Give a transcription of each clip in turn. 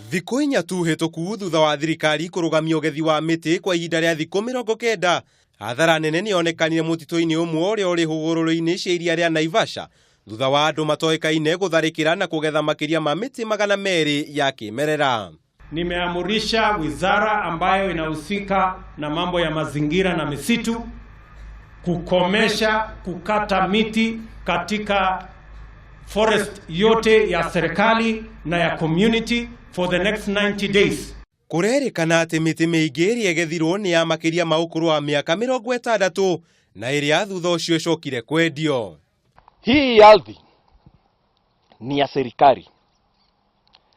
Thikũ 4 tu hĩtũku thutha wa thirikari kũrũgamia ũgethi wa mĩtĩ kwa ihinda rĩa thikũ 90, hathara nene nĩyonekanire mũtitũ-inĩ ũmwe ũrĩa ũrĩ hũgũrũrũ-inĩ cia iria rĩa Naivasha thutha wa andũ matoĩkaine gũtharĩkĩra na kũgetha makĩria ma mĩtĩ 200 ya kĩmerera. Nimeamurisha wizara ambayo inahusika na mambo ya mazingira na misitu kukomesha kukata miti katika forest yote ya serikali na ya community for the next 90 days. Kũrerĩkana atĩ mĩtĩ mĩingĩ ĩrĩa ĩgethirwo nĩ ya makĩria ma ũkũrũ wa mĩaka 60 na ĩrĩa thutha ũcio ĩcokire kwendio. Hii ardhi ni ya serikali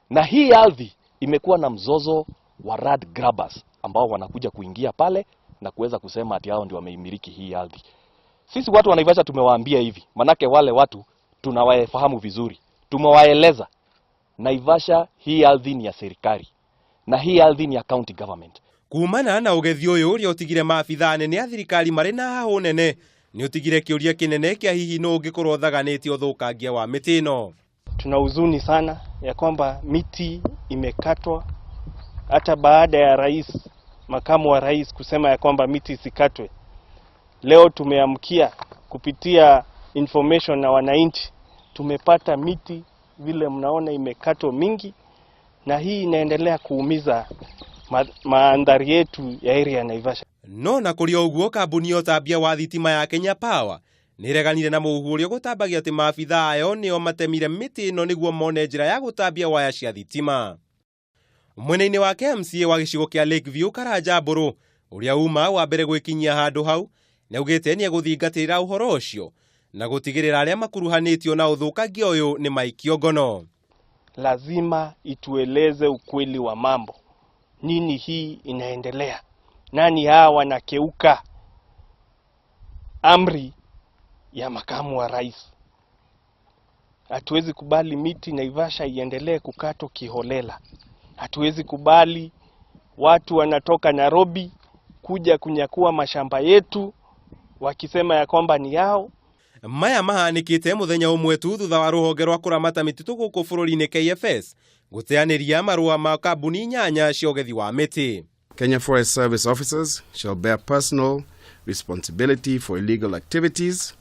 na hii ardhi imekuwa na mzozo wa land grabbers ambao wanakuja kuingia pale na kuweza kusema ati hao ndio wameimiliki hii ardhi. Sisi watu wa Naivasha tumewaambia hivi, manake wale watu tunawafahamu vizuri. Tumewaeleza Naivasha hii ardhi ni ya serikali na hii ardhi ni ya county government. Kumana na ũgethi ũyũ ũrĩa ũtigire maabithaa anene a thirikari marĩ na hahũ nene nĩ ũtigire kĩũria kĩnene kĩa hihi nũ ũngĩkorwo ũthaganĩtie ũthũkangia wa mĩtĩ ĩno. Tuna huzuni sana ya kwamba miti imekatwa hata baada ya rais, makamu wa rais kusema ya kwamba miti isikatwe. Leo tumeamkia kupitia information na wananchi, tumepata miti vile mnaona imekatwa mingi, na hii inaendelea kuumiza mandhari yetu ya area ya Naivasha. No na kũrĩ o ũguo, kambuni ya ũtambia wa thitima ya Kenya Power nĩreganire na mũhuhu ũrĩa ũgũtambagia atĩ maabithaa ayo nĩo matemire mĩtĩ ĩno nĩguo mone njĩra ya gũtambia waya cia thitima. Mwena-inĩ wake MCA wa gĩcigo kĩa Lakeview Karanja Mbũrũ ũrĩa uma wa mbere gwĩkinyia handũ hau nĩaugĩte nĩegũthingatĩrĩra ũhoro ũcio na gũtigĩrĩra arĩa makuruhanĩtio na ũthũkangia ũyũ nĩ maikio ngono. Lazima itueleze ukweli wa mambo, nini hii inaendelea, nani hawa wanakeuka amri ya makamu wa rais. Hatuwezi kubali miti Naivasha iendelee kukatwa kiholela. Hatuwezi kubali watu wanatoka Nairobi kuja kunyakua mashamba yetu wakisema ya kwamba ni yao. Maya mahanĩkĩte mũthenya ũmwe tu thutha wa rũhonge rwa kũramata mĩtitũ gũkũ bũrũri-inĩ KFS gũteanĩria marũa ma kambuni 8 cia ũgethi wa mĩtĩ. Kenya Forest Service officers shall bear personal responsibility for illegal activities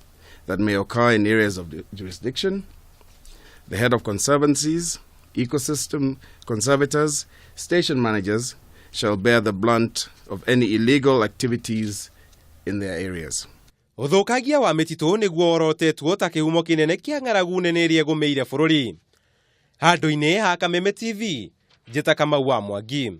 that may occur in areas of jurisdiction. The head of conservancies, ecosystem conservators, station managers shall bear the brunt of any illegal activities in their areas. Ũthũkangia wa mĩtitũ nĩguo worotetwo ta kĩhumo kĩnene kĩa ng'aragu nene ĩrĩa ĩgũmĩire bũrũri. Handũ-inĩ ha Kameme TV, njĩta Kamau wa Mwangi.